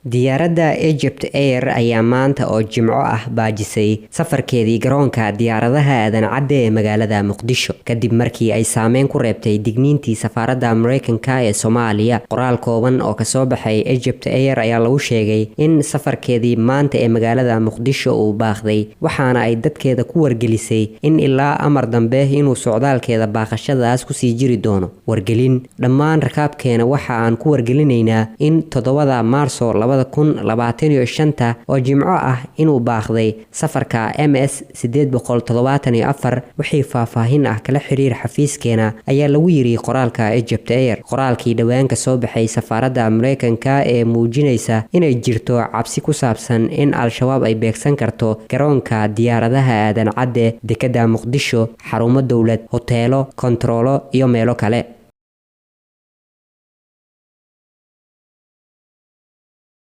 Diyaaradda Egypt Air ayaa maanta oo Jimco ah baajisay safarkeedii garoonka diyaaradaha Aadan Cadde ee magaalada Muqdisho, kadib markii ay saameyn ku reebtay digniintii safaaradda Mareykanka ee Soomaaliya. Qoraal kooban oo kasoo baxay Egypt Air ayaa lagu sheegay in safarkeedii maanta ee magaalada Muqdisho uu baaqday, waxaana ay dadkeeda ku wargelisay in ilaa amar dambe inuu socdaalkeeda baaqashadaas kusii jiri doono. Wargelin: dhammaan rakaabkeena waxa aan ku wargelinaynaa in 7-da Maarso 2025-ta oo Jimco ah inuu baaqday safarka MS 874. Wixii faahfaahin ah kala xiriir xafiiskeena, ayaa lagu yiri qoraalka Egypt Air. Qoraalkii dhowaan ka soo baxay safaaradda Mareykanka ee muujinaysa inay jirto cabsi ku saabsan in Al-Shabaab ay beegsan karto garoonka diyaaradaha Aadan Cadde, dekadda Muqdisho, xarumo dowlad, hoteelo, kontaroolo iyo meelo kale.